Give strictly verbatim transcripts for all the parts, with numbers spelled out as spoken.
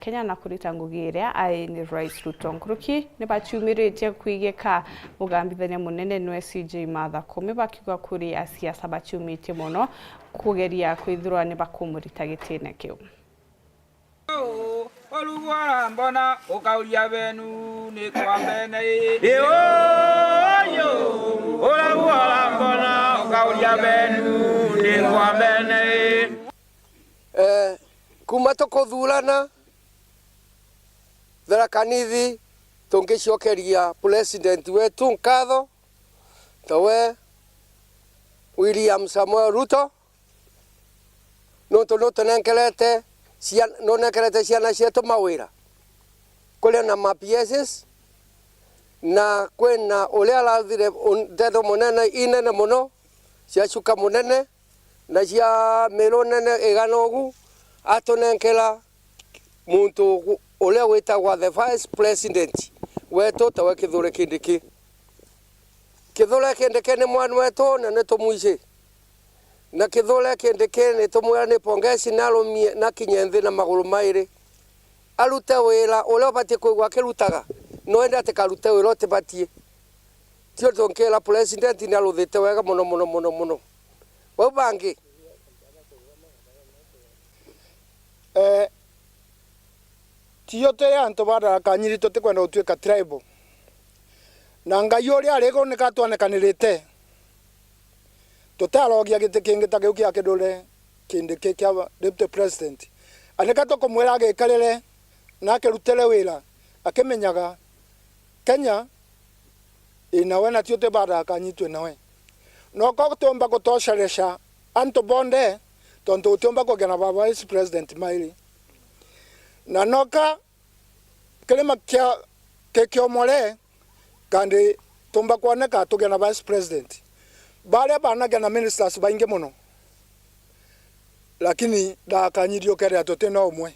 Kenya na kurita ngugi iria ai ni Rais Ruto. Nkuruki ni baciumiritie kwigika mugambithania munene nwe C J Martha Koome, bakiuga kuri asiasa baciumitie mono kugeria kwithirwa ni bakumurita gitine kiu. Urugwara mbona ukauria benu ni kwa mbene ii. Ii, uyu, uragwara mbona ukauria benu ni kwa mbene ii. Eh, kuma tukuthurana, Tharaka Nithi tungicokeria president wetu nkatho, tawe William Samoei Ruto, nontu nutunenkerete cian-, nunenkerete ciana cietu mawira. Kuri na ma P S S, na kwina uria arathire un-, nteto munene, inene mono, cia cuka munene, na cia miru nene igana ugu, atunenkera muntu ugu-, uria witagwa the vice president wetu, tawe Kithure Kindiki. Kithure Kindiki ni mwana wetu na ni tumwici. Na Kithure Kindiki ni tumwira ni pongezi, na arumie na kinye nthi na maguru mairi. Arute wira uria ubatie kwigua akirutaga, no indi atikarute wira utibatie. Tio tunkira president ni aruthite wega mono, mono, mono, mono. Bau bangi, eh, tio turi antu ba Tharaka Nithi, tutikwenda gutuika tribal. Na Ngai uria ari iguru nika atwanekanirite. Tutarogia giti kingi ta kiu kia Kithure Kindiki kia deputy president. Anika tukumwira agikarire na akirutire wira, akimenyaga Kenya inawe, na tio twi ba Tharaka Nithi twi nawe. Noka utiumba gutocereca antu bonthe, tontu utiumba kugia na ba vice president mairi. Na noka kirima kia, ki kiomore, kandi tumba kwoneka tugia na vice president. Baria banagia na ministers baingi mono, lakini Tharaka Nithi ukeethira tuti na umwe.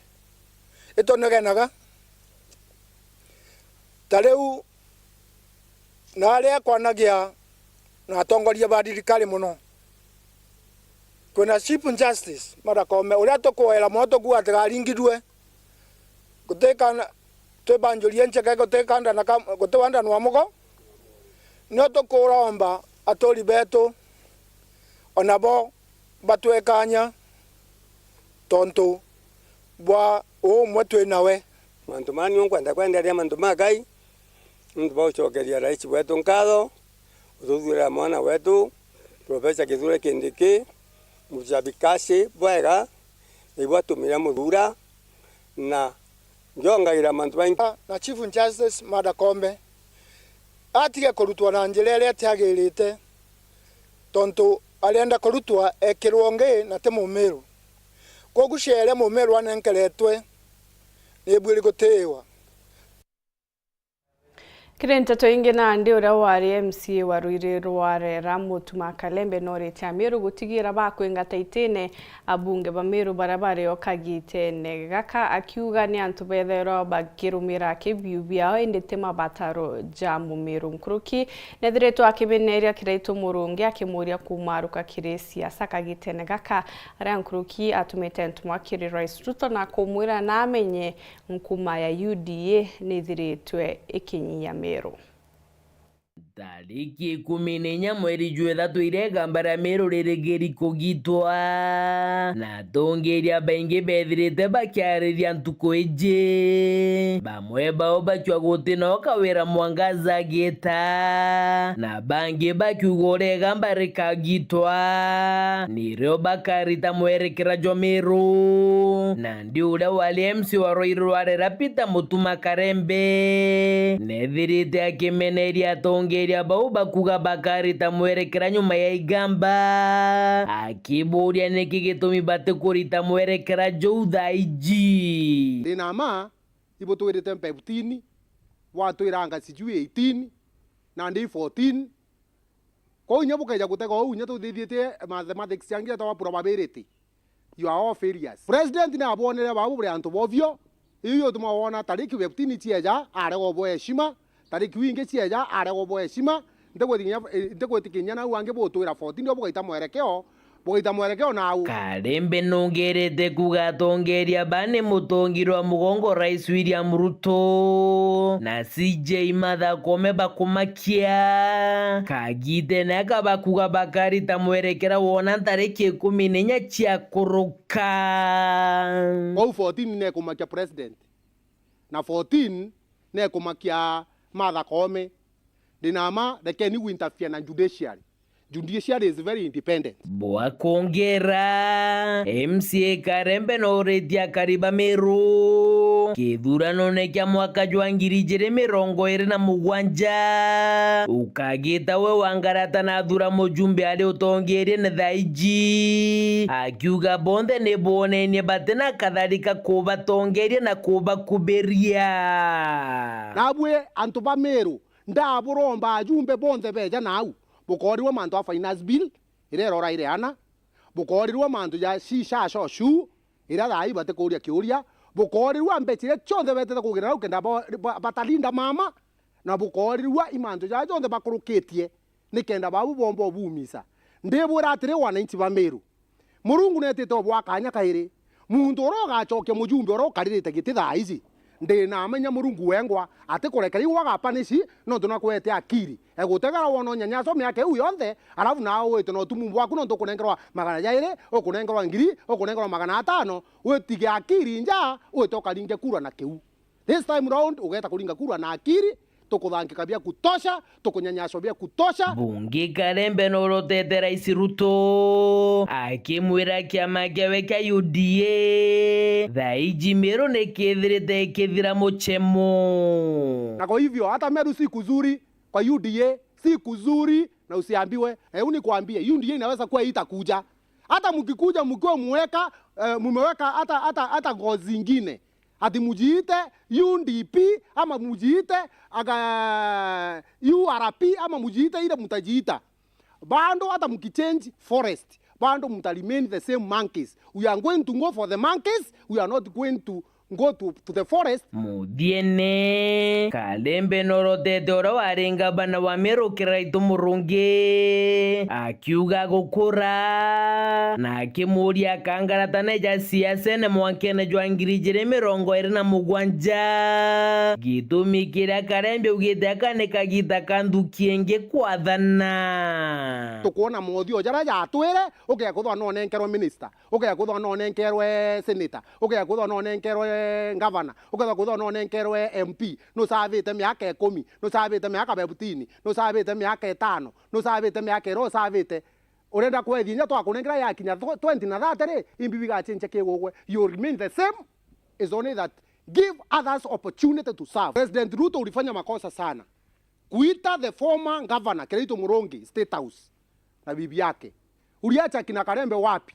Itunegenaga. Ta riu, na aria kwanagia na atongoria ba thirikari mono, kwina Chief Justice Martha Koome, uria tukwoera mono tukuuga atigaringithue. Gutikana, twi banjurie nceke, gutikanda na kam-, guti wanda nwa mugo. Nio tukuromba aturi betu, onabo batwekanya, tontu bwa uumwe twi nawe. Mantu maya nio nkwenda kwenderia mantu ma Ngai, nontu bwa gucokeria rais wetu nkatho, gututhuurira mwana wetu, Professor Kithure Kindiki, mucabi kaci bwega, na ibwatumire muthura, na njongagira mantu maingi. Na Chief Justice Martha Koome atige kurutwa na njira iria itiagirite, tontu arienda kurutwa ekirwe ungi na ti Mumiru. Kwogu ciea iria Mumiru anenkeretwe ni ibuiri gutiiwa. Kiri nteto ingi nandi, uria wari M C A wa Ruiri rwa Rera, Mutuma Kalembe, noritie Amiru gutigira bakwingata itine abunge ba Miru baria bari o kagitene gaka, akiuga ni antu bethairwa bakirumira kibiu biao, indi ti mabataro ja Mumiru. Nkuruki nethiritwe akimeneria Kiraitu Murungi, akimuria kumaruka kiri siasa kagitene gaka, aria nkuruki atumite ntuma kiri Rais Ruto na kumwira namenye nkuma ya U D A nithiritwe ikinyia Meru. Tariki ikumi na inya mweri jwa ithatu iria igamba ria Meru ririgiri kugitwa, na atongeria baingi bethirite bakiariria ntuku iji, bamwe bao bakiuga guti no kawira Mwangaza agiita, na bangi bakiuga uria igamba rikagitwa nirio bakarita mwerekera jwa Meru. Na ndi uria wari M C wa Ruiri rwa Rera, Peter Mutuma Karembe, nethirite akimeneria atongeria bau bakuga bakarita mwerekera nyuma ya igamba, akiburia niki gitumi batikurita mwerekera juu thaa iji. Ndi na ma, ibutwirite fifteen, bwatwiranga sijui eighteen, nandi fourteen. Kwou inya bukeja gutega uu, inya tuthithietie mathematics yangi yetagwa probability. You are all failures. President ni abwonere bau buri antu bobio. Iu yutuma wona tariki fifteen cieja, arega ubwa heshima. Tariki iu ingi cieja, arega ubwa heshima. Ntigwitikinya, eh, ntigwitikinya nau angi butwira fourteen, nio bugaita mwerekeo. Bugaita mwerekeo nau. Karembe nongerete kuuga atongeria ba ni mutongi rwa mugongo Rais William Ruto na C J Martha Koome bakumakia. Kagitene aka bakuuga bakarita mwerekera wona ntariki ikumi na inya cia kuruka. Kwou fourteen nekumakia president na fourteen nekumakia Martha Koome. Ndi na mma, rekeni gwinterfere na judiciary. Judiciary is very independent. Bwa kwongera, M C A Karembe nooritie akari ba Meru kithuranone kia mwaka jwa ngiri ijiri mirongo iri na mugwanja ukagita we Wangarata na athura mujumbe ari utongeeriene thaa iji, akiuga bonthe ni boonenie batina katharika kubatongeeria na kubakubiria. Nabwi antu ba Meru, ndaburomba ajumbe bonthe beeja nau, bukoorirua mantu a finance bill, iria irora iri ana, bukoorirua mantu ja shisha shoshu, iria thaa ii batikuuria kiuria, bukoorirua mbecha iria cionthe beetete kugira nau kenda ba- ba- batarinda mama, na bukoorirua i mantu jaja jonthe bakurukitie, nikenda babu boomba ubuumisa. Ndibwira atiri, wananchi ba Meru, Murungu neetite ubwa kaanya kairi. Muntu uria ugacokia mujumbe uria ukaririte giti thaa iji, ndi na menya Murungu wengwa atikurekeria igwe agapanishi, nontu nakwete akiri. Egutegera wona unyanyaso miaka iu yonthe, alafu nawe wite na utumu bwaku, nontu ukunengerwa magana jairi, ukunengerwa ngiri, ukunengerwa magana atano, witige akiri nja, wite ukaringe kura na kiu. This time round, ugeeta kuringa kura na akiri, tukuthangika bia kutosha, tukunyanyaswa bia kutosha. Bungi Karembe norotete Rais Ruto, akimwira kiama kiawe kia U D A, thaa iji Meru nikithirite ikithira muchemo. Na kwa hivyo, hata Meru si kuzuri kwa U D A, si kuzuri na usiambiwe. Na hebu nikwambie, U D A inaweza kuwa itakuja. Hata mkikuja mkiwa mweka, eh, mumeweka hata, hata, hata ngozi ingine. Ati mujiite U D P ama mujiite aga, U R P ama mujiite ile mutajiita. Bado hata mkichange forest, bado muta remain the same monkeys. We are going to go for the monkeys, we are not going to go to, to the forest. Muthiene, Karembe norotete uria wari ngavana wa Meru Kiraitu Murungi akiuga gukura, na akimuuria akangarata neja siasene mwankene jwa ngiri ijiri mirongo iri na mugwanja. Gitumi kiria Karembe augite aka ni kagita ka nthuki ingi kwathana. Tukwona mothio jaria jatwire, ukea kwithwa nonenkerwe minister, ukea kwithwa nonenkerwe senator, ukea kwithwa nonenkerwe governor, ukethwa kwithwa nonenkerwe M P, nusavite miaka ikumi, nusavite miaka fifteen, nusavite miaka itano, nusavite miaka iria usavite. Urenda kwethia inya twakunengera yakinya twenty na thirty ri, imbi bigachenja kigugwe? You remain the same, is only that give others opportunity to serve. President Ruto, ulifanya makosa sana kuita the former governor Kiraitu Murungi State House na bibi yake. Uliacha kina Karembe wapi?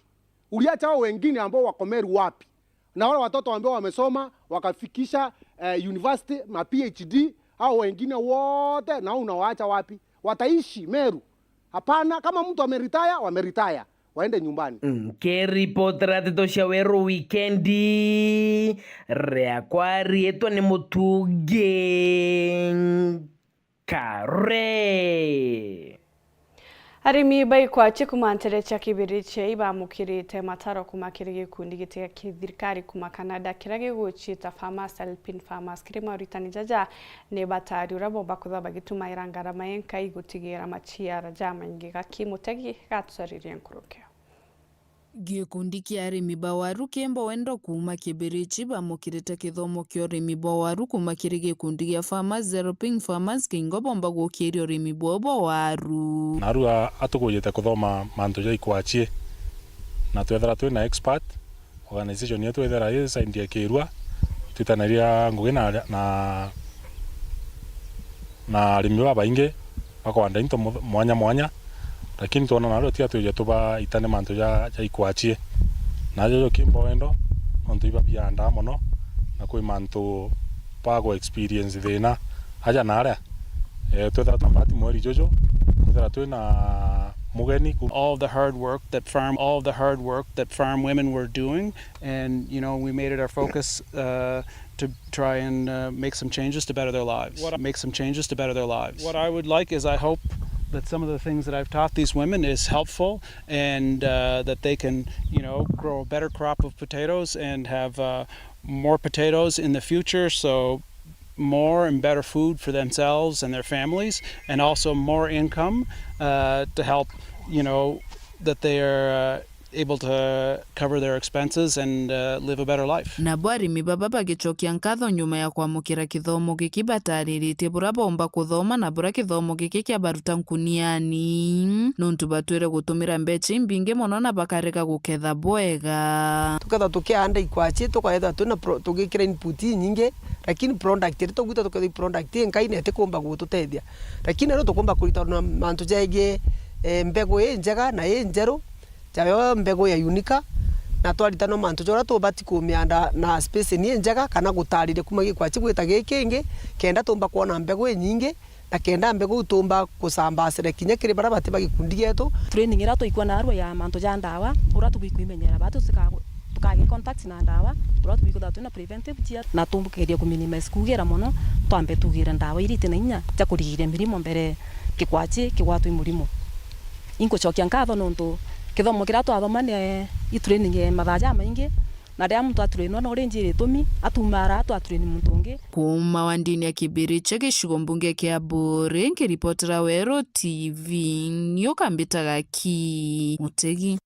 Uliacha hao wengine ambao wako Meru wapi? Na wale watoto ambao wamesoma wakafikisha, eh, university na P H D, hao wengine wote na unawaacha wapi? Wataishi Meru? Hapana, kama mtu ameretire, wameretire. Waende nyumbani. Nkiripotera nteto cia Weru Wikendi, riakwa riitwa ni Mutungi Kare. Arimi ba ikwachie kuma ntere cia Kibirichia ibamukirite mataro kuma kiri gikundi giti gia kithirikari kuma Canada kiria gigwiciita Farmers Helping Farmers. Kiri mauritani jaja, ni batari uria bomba kwithwa bagitumaira ngarama inkai gutigira maciara jamaingi. Gaki Mutegi gatucaririe nkurukio. Gikundi kia arimi ba waru ki Mbowendo kuuma Kibirichi bamukirite kithomo kia urimi bwa waru kuuma kiri gikundi gia Farmers Helping Farmers kingo bomba gukiria urimi bwao bwa waru. Narua atukujite kuthoma mantu ja ikwachie, na twethira twi na expert, organization yetu ithira i side ya kirua, itwitanaria ngugi na, na na arimi babaingi bakwanda into mwanya mwanya, lakini twona narua tiga twije tubaitane mantu ja, ja ikwachie. Na jojo ki Mbowendo, nontu iba biandaa mono, na kwi mantu bagu experience thina aja na aria. Eh, twethira twa mbati mweri jojo, twethira twi na mugeni ku- All the hard work that farm, all the hard work that farm women were doing, and, you know, we made it our focus, uh, to try and, uh, make some changes to better their lives. What I- Make some changes to better their lives. What I would like is I hope that some of the things that I've taught these women is helpful, and, uh, that they can, you know, grow a better crop of potatoes and have, uh, more potatoes in the future. So more and better food for themselves and their families, and also more income, uh, to help, you know, that they are, uh, able to cover their expenses and, uh, live a better life. Nabo arimi baba bagicokia nkatho nyuma ya kwamukira kithomo giki, batariritie bura baumba kuthoma na bura kithomo giki kiabaruta nkuniani, nontu batwire gutumira mbeca imbingi mono na bakarega guketha bwega. Tukethwa tukianda ikwachi, tukaethwa twina pro-, tugikira input inyingi, lakini product iria tugwita tukethwa i product inkai na itikumba gututethia. Lakini riu tukumba kurita na mantu jegie, eh, mbegu injega na injeru, jayo mbegu ya unika, na twaritanwa mantu jaria tubati kumianda na spacing injega, kana gutariria kuma gikwachi gwita gikingi, kenda tumba kwona mbegu inyingi, na kenda mbegu iu tumba kusambasira kinya kiri baria bati ba gikundi gietu. Training iria twaikua narua ya mantu ja ndawa, uria tubui kwimenyera, batu tuka-, tukage contact na ndawa, uria tubui kwithirwa twina preventive care, na tukeria ku minimize kuugira mono, twambe tuugire ndawa iria iti na inya ja kurigiria mirimo mbere kikwachi kigwatwa i murimo. Inkucokia nkatho nontu kithomo kiria twathoma ni i training ya mathaa jamaingi, na riria muntu atrainwa no rinjiri itumi, atumaara atu atrain muntu ungi. Kuuma wandini ya Kibiriche, gicigo mbunge kia Buuri, nkiripotera Weru T V, nyoka mbitaga ki Mutegi.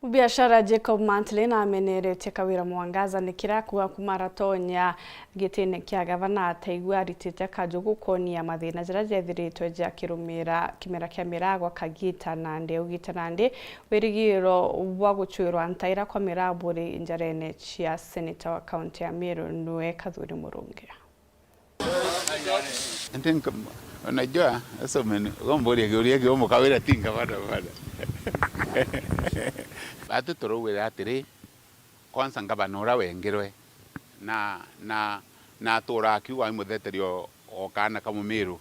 Mubiashara Jacob Mantley nameneretie Kawira Mwangaza ni kiria akuuga kuuma aratonya gitine kia gavana ataigua aritite kaju gukonia mathina jaria jethiritwe jakirumira kimera kia miraa gwa kagita nandi. Augite nandi wirigiro bwa gucwirwa ntaira kwa miraa buri njarene cia seneta wa kaunti ya Meru niwe Kathuri Murungi. I think, um, unajua, sasa umeni-, ukamburia kiuria kiu mukawira tinga bada bada. Batu turaugire atiri, kwanza ngavana uria wengirwe, na, na, na atura akiuga ai mutheteria o, o kaana ka Mumiru.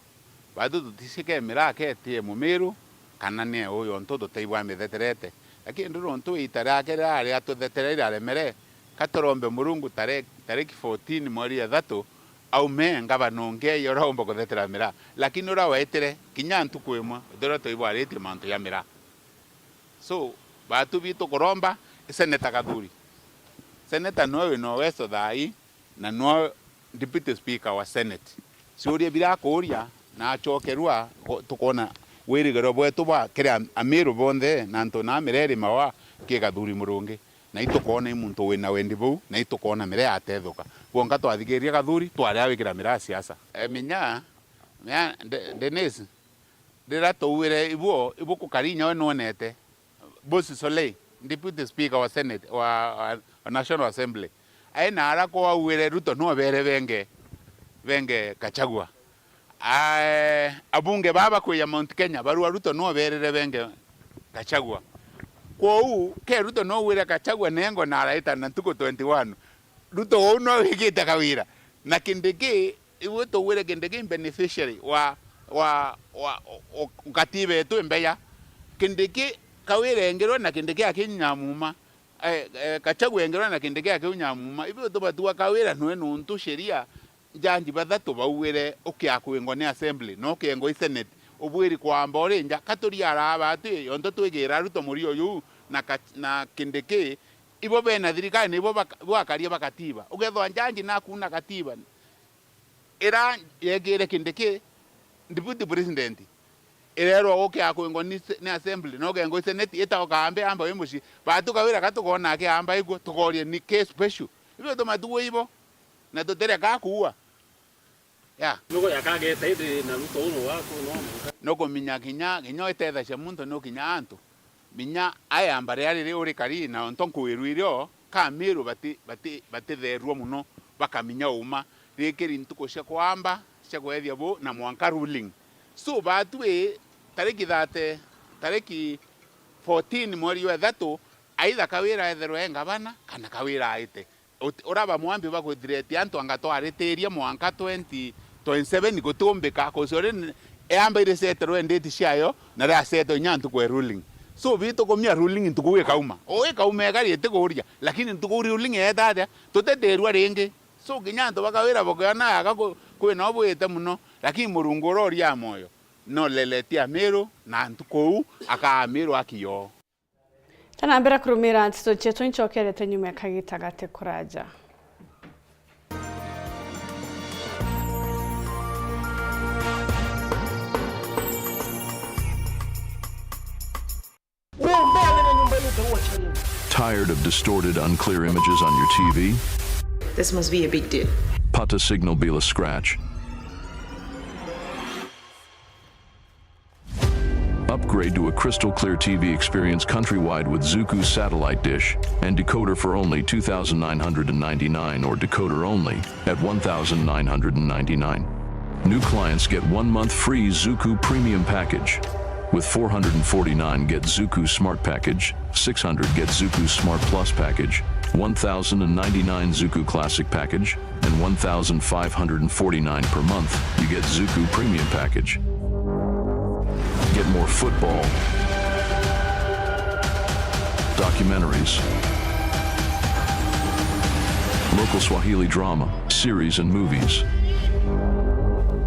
Batu tuticiike miraa ketie Mumiru, kana ni uyu ontu tutaigua amitheterete. Lakini ndu nontu ita riake rirari atuthetere riraremere, ka turombe Murungu tare-, tariki fourteen mweri ya ithatu, aume ngavana ungi uria umba kuthetera miraa. Lakini uria waitire, kinya ntuku imwe, uthirwe tuibwaritie mantu ja miraa. So, batu bitu kuromba, i Seneta Kathuri. Seneta niwe wina uwezo thaa ii, na niwe Deputy Speaker wa Senate. Ciuria birakuuria na acokerua, go-, tukoona wirigiro bwetu bwa kiri am-, Amiru bonthe na antu na mireri mawa ki Kathuri Murungi. Na itukoona i muntu wina wendi buu, na itukoona miraa yatethuka. Kwonka twathikiria Kathuri, twari awikira miraa siasa. E, minya, minya, De-, Denise, riria twauire ibuo, ibuo kukari inya we nwonete, Bosi Solei, Deputy Speaker wa Senate, wa, wa, wa National Assembly, ai na ara kwauire Ruto no beere benge, benge Gachagua. Ae, abunge baba kwi ya Mount Kenya, barua Ruto no beerire benge Gachagua. Kwou, ke Ruto no wire Gachagua nengo na araita na ntuku twenty one, Ruto uu no wigite Kawira. Na Kindiki, iwe tugwire Kindiki beneficiary wa, wa, wa, o, o, katiba yetu imbeya. Kindiki, Kawira engirwe na Kindiki akinyamuma. Eh, eh, Gachagua engirwe na Kindiki akinyamuma. Ibi tubatua Kawira nwe nuntu sheria, jaji bathatu bauire ukiakwingwa ni assembly, na ukiengwa i senate. Ubwiri kwamba uri nja, ka turi araa batu, yonto twigira Ruto murio yu, na ka-, na Kindiki, ibo bena thirikari, na ibo baka-, bwakaria ba katiba. Ukethwa jaji nakuna katiba, ira yekire Kindiki, deputy president, irerwa ukiakwingwa ni se-, ni assembly, na ukengwa i senate, ita ukambe amba wi mucii. Batu Kawira ka tukona akiamba iguo, tukorie ni ki special. Ibi utuma tuwe ibo, na tutireka kuua. Ya. Nuko yakageta indi na Ruto uno waku no muka. Nukuminya kinya, kinya uitethecia muntu nukinya antu. Minya ayamba ria riri uri kari na onto nkuiru irio, ka Amiru bati, bati, batitherua muno, bakaminya uma. Rikiri ntuku cia kwamba, cia kwethia bu, na mwanka ruling. So, batu i, tariki thirty, tariki fourteen mweri wa ithatu, either Kawira etherwe e ngavana, kana Kawira aite. Ut-, uraba mwambi bakwithireti antu anga twaritiria mwanka twenty twenty-seven gutiumbika, 'cause already eamba iriseterwe ndate ciayo, na riaseto inya ntuku e ruling. So, bitukumia ruling ntuku ikauma. O ikauma ikari itikuuria, lakini ntuku ruling eeta atia, tutitirua ringi. So, kinya antu ba Kawira bukiona aka ku-, kwina ubwite muno, lakini Murungu uria uria moyo. No leletie Amiru, na ntuku uu akaa Amiru akio. Tana mbere kurumira nteto cietu, ncokerete nyuma ya kagita gati kuraja. Tired of distorted, unclear images on your T V? This must be a big deal. Pata signal bila scratch. Upgrade to a crystal clear T V experience countrywide with Zuku satellite dish and decoder for only two thousand nine hundred and ninety-nine, or decoder only at one thousand nine hundred and ninety-nine. New clients get one month free Zuku Premium Package. With four hundred and forty-nine, get Zuku Smart Package, six hundred, get Zuku Smart Plus Package, one thousand and ninety-nine, Zuku Classic Package, and one thousand five hundred and forty-nine per month, you get Zuku Premium Package. Get more football, documentaries, local Swahili drama, series and movies.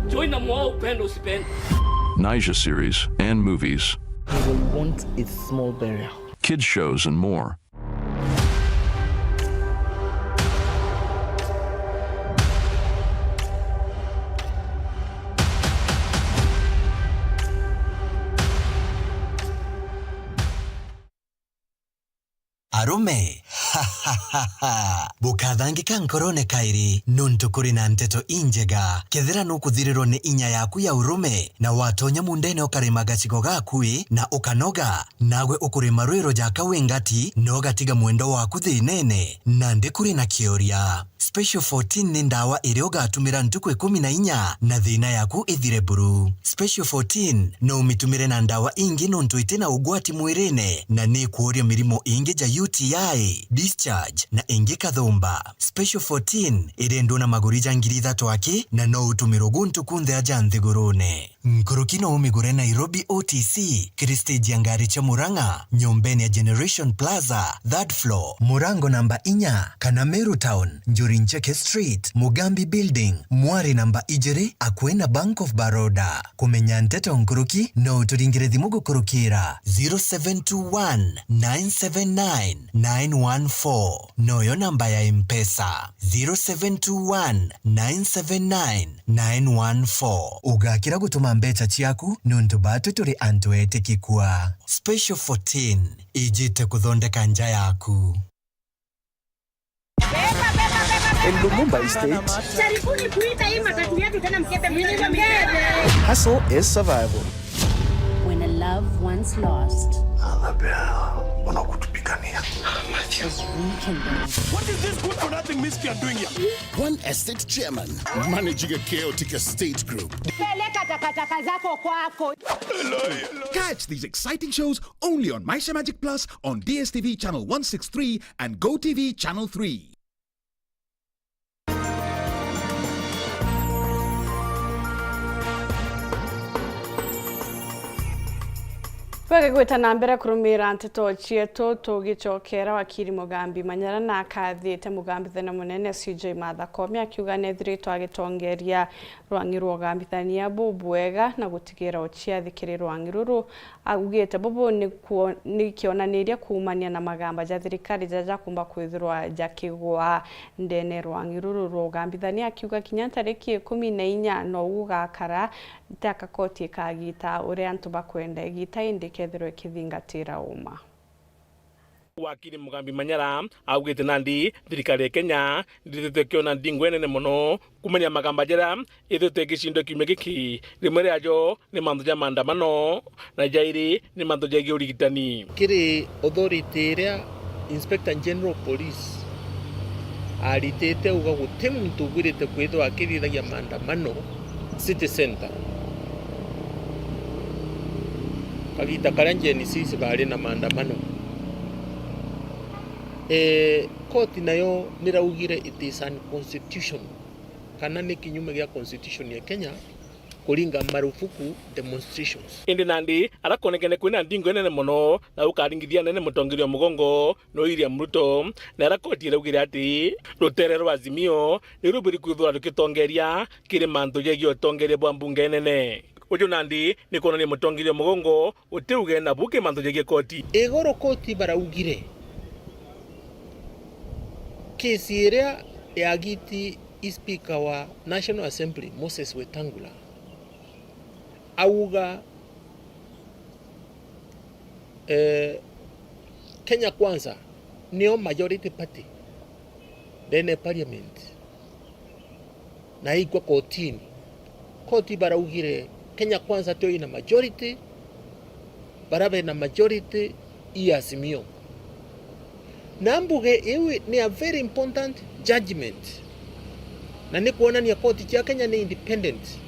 Join them all, upende usipende. Niger series and movies. You will want a small burial. Kids shows and more. Arume, bukathangika nkorone kairi, nontu kuri na nteto injega. Kethira nukuthirirwa ni inya yaku ya urume, na watonya mundene ukarima gacigo gaku ii, na ukanoga, nagwe ukurima rwiro jaka wi ngati, na ugatiga mwendwa waku thinene, nandi kuri na kioria. Special fourteen ni ndawa iria ugatumira ntuku ikumi na inya na thina yaku ithire buru. Special fourteen no umitumire na ndawa ingi nontu iti na ugwati mwirine na ni ikworia mirimu ingi ja U T I, discharge na ingi kathumba. Special fourteen irendwa na maguri ja ngiri ithatu aki na no utumirwe guntu kunthe aja nthigurune. Nkuruki no umigure Nairobi O T C, kiri stage ya ngari cia Murang'a, nyombene ya Generation Plaza, third floor, murango namba inya, kana Meru Town, Njuri Ncheke Street, Mugambi Building, mwari namba ijiri, akui na Bank of Baroda. Kumenya nteto nkuruki, no uturingire thimu gukurukira zero seven two one, nine seven nine, nine one four. Noyo namba ya Mpesa, zero seven two one, nine seven nine, nine one four. Ugakira gutuma mbeca ciaku nontu batu turi antu etikikua. Special fourteen ijite kuthondeka nja yaku. In Lumumba Estate, jaribuni kuita hii matatu yetu tena, mkebe mkebe. Hustle is survival. When a love once lost, Annabelle, mbona kutupigania? Is rekindled. What is this good for nothing miscreant doing here? One estate chairman managing a chaotic estate group. Peleka takataka zako kwako. Catch these exciting shows only on Maisha Magic Plus on D S T V channel one six three and Go T V channel three. Twagigwita na mbere kurumira nteto cietu, tugicokera wakiri Mugambi Manyara na akathite mugambithania munene C J Martha Koome akiuga nethiritwe agitongeria rwang'i rwa ugambithania bubwega na gutigira uciathi kiri rwang'i ruru. Augite bubu ni kuo-, ni kionaniria kuumania na magamba ja thirikari jaja jakumba kwithirwa jakigwa ndene rwang'i ruru rwa ugambithania, akiuga kinya ntariki ikumi na inya nou gugakara, ntaka koti ikagita uria antu bakwenda igita, indi ikethirwa ikithingatira uma. Wakiri Mugambi Manyara augite nandi thirikari ya Kenya ndithitwe kiona ndingu inene mono kumenya magamba jaria ithitwe igicindwa kiumia giki, rimwe riajo ni mantu ja maandamano na jairi ni mantu jegii urigitani. Kiri authority iria Inspector General Police aritite uga guti muntu ugwirite kwithirwa akithithagia maandamano city centre. Kagita karia Gen Zs bari na maandamano, eh, koti nayo niraugire it is unconstitutional, kana ni kinyume gia constitution ya Kenya kuringa marufuku demonstrations. Indi nandi arakonekene kwina ndingo inene mono na ukaringithia nene mutongeria mugongo no William Ruto, na aria koti iraugire ati rutere rwa Azimio ni rubiri kwithirwa rukitongeria kiri mantu jegii utongeria bwa mbunge nene. Uju nandi ni kwonania mutongeria mugongo utiuge na buki mantu jegie koti. Iguru koti baraugire kesi iria yagiti speaker wa National Assembly Moses Wetangula auga, eh, Kenya Kwanza nio majority party ndene parliament na ikwa kotini. Koti baraugire Kenya Kwanza tio ina majority, bara bena majority i Azimio. Na mbuge iu ni a very important judgment, na ni kwonania koti cia Kenya ni independent,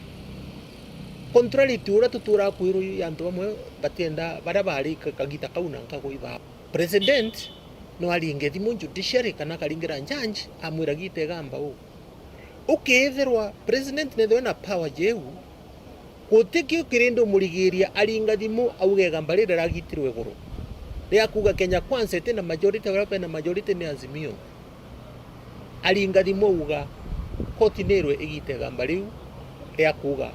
contrary to uria tuturaga kwirwa i antu bamwe batienda, baria bari ka-, kagita kau na nkago ibaa. President no aringe thimu judiciary kana akaringira judge amwira gita igamba uu. Ukeethirwa president nethirwe na power jeu, guti kiu kirindi umurigiria aringa thimu auge igamba riri riragitirwe iguru ria kuuga Kenya Kwanza iti na majority, baria bena majority ni Azimio. Aringa thimu auga koti nirwe igite igamba riu ria kuuga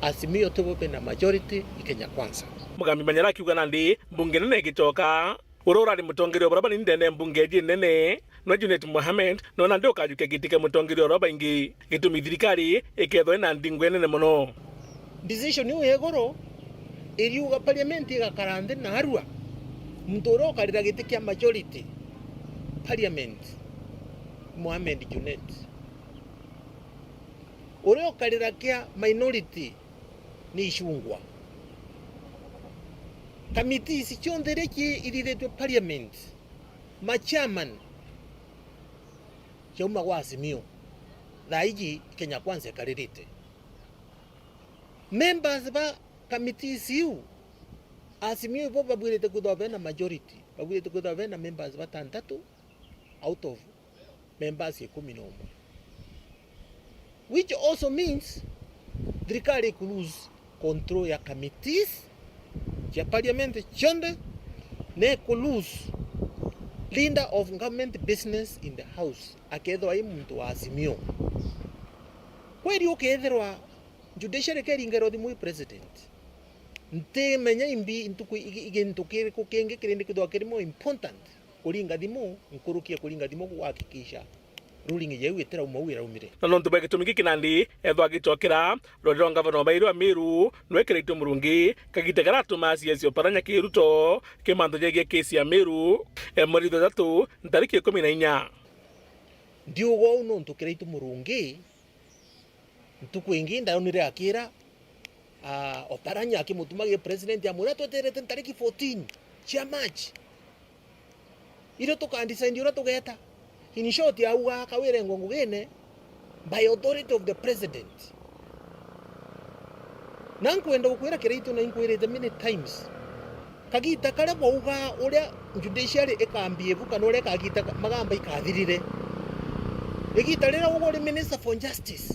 Azimio tibo bena majority i Kenya Kwanza. Mugambi Manyara akiuga nandi mbunge nene igicoka. Uria urari mutongeria wa baria banini ndene ya mbunge iji nene, nwe Junet Mohamed, nwe nandi ukajukia giti kia mutongeria uria baingi. Gitumi thirikari ikethwa ina ndingu nene mono. Decision iu ya iguru iriuga parliament igakara nthi narua, muntu uria ukarira giti kia majority parliament, Mohamed Junet. Uria ukarira kia minority ni Ichung'wah. Committees cionthe iria ciithithitue parliament, ma chairman jauma gwa Azimio, thaa iji Kenya Kwanza ikaririte. Members ba committees iu, Azimio ibo babwirite kwithirwa bena majority, babwirite kwithirwa bena members batantatu out of members ikumi na umwe, which also means thirikari iku lose control ya committees cia parliament cionthe, na iku lose leader of government business in the house, akethirwa i muntu wa Azimio. Kweri ukethirwa judiciary keringerwa thimu i president, ntimenya imbi ntuku i-, i-, gintu kiriku kingi kirindi kithwa kiri more important kuringa thimu, nkuruki ya kuringa thimu kuhakikisha ruling yeu itirauma uu iraumire. Na nontu bwa gitumi giki nandi ethwa agicokera, rwari rwa ngavana wa bairi wa Meru nwekiritwe Murungi kagita karia atuma C S Oparanya ki Ruto ki mantu jegie kesi ya Meru, e, mweri wa ithatu ntariki ikumi na inya. Ndiuga uu nontu kiraitwe Murungi ntuku ingi ndaonire akira, ah, Oparanya akimutuma gi president amwira, "Tweterete ntariki fourteen cia March, irio tukandecide uria tugeta." In short, auga akawirengwa ngugine by authority of the president. Na nkwenda gukwira kiraitu, na inkwirite many times, kagita karia bwauga uria judiciary ikambia ibu kana uria ikagita ka-, magamba ikathirire, igita riria uga uri minister for justice,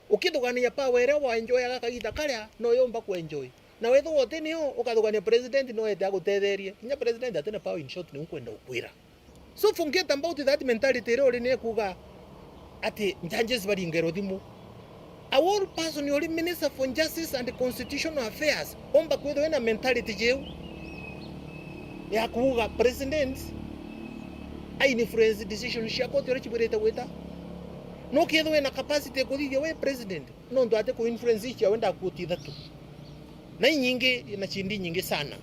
ukithugania power iria wa enjoyaga kagita karia no yumba ku enjoy, na wethirwa uti nio ukathugania president no ete agutetherie. Kinya president atina power, in short, niu nkwenda gukwira. So forget about that mentality iria uri ni kuuga ati judges baringerwe thimu. A whole person uri Minister for Justice and Constitutional Affairs omba kwithirwa ena mentality jiu ya kuuga president a influence decisions cia court uria cibwirite gwita. No kethirwa ena capacity ya kuthithia we president, nontu ati ku influence ici awe ndakuoti ithatu. Na inyingi, na chindi nyingi sana.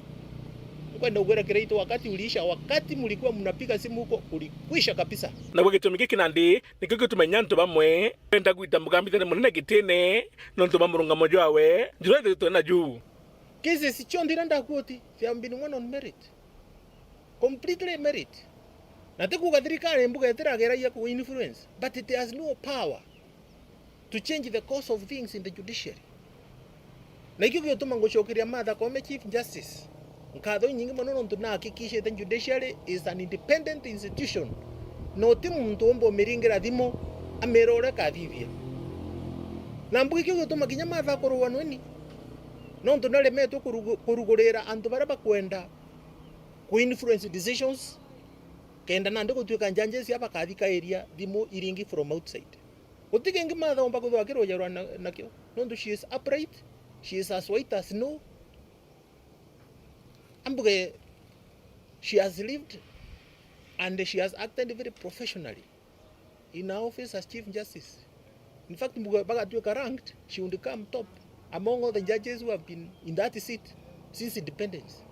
Nkwenda kugwira kiraitu, wakati uliisha, wakati mlikuwa mnapiga simu huko, ulikwisha kabisa. Naguo gitumi giki nandi nikio gituma inya antu bamwe benda gwita mugambithania munene gitine nontu bwa murungamo jwawe, njura ithitwe na juu. Cases cionthe iria ndakuoti, they have been won on merit. Completely merit. Na ti kuuga thirikari mbuga itirageragia ku influence, but it has no power to change the course of things in the judiciary. Na ikio giutuma ngucokeria Martha Koome, Chief Justice, nkatho inyingi mono nontu nahakikishite judiciary is an independent institution, na uti muntu umba umiringira thimu amira uria ikathithia. Na mbuga ikio giutuma kinya Martha akurugwa nweni, nontu naremetwe kurugu-, kurugurira antu baria bakwenda ku influence decisions, kenda nandi gutuika judges aba bakathikairia thimu iringi from outside. Guti kingi Martha omba kwithirwa akirujarwa na, nakio, nontu she is upright, She is as white as snow. Ambuge, she has lived and she has acted very professionally in her office as Chief Justice. In fact, mbuge bagatuika ranked, she would come top among all the judges who have been in that seat since independence.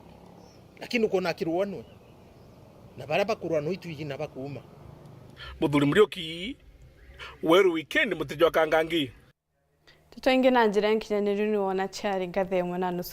Lakini ukoona akiruanwe na baria bakuruanwa itwiji na bakuuma. Muthuri Muriuki, Weru Weekend, Mutiji wa Kangangi. Nteto ingi na njira ya nkinyaniru ni wona ciari ngatha imwe na nusu.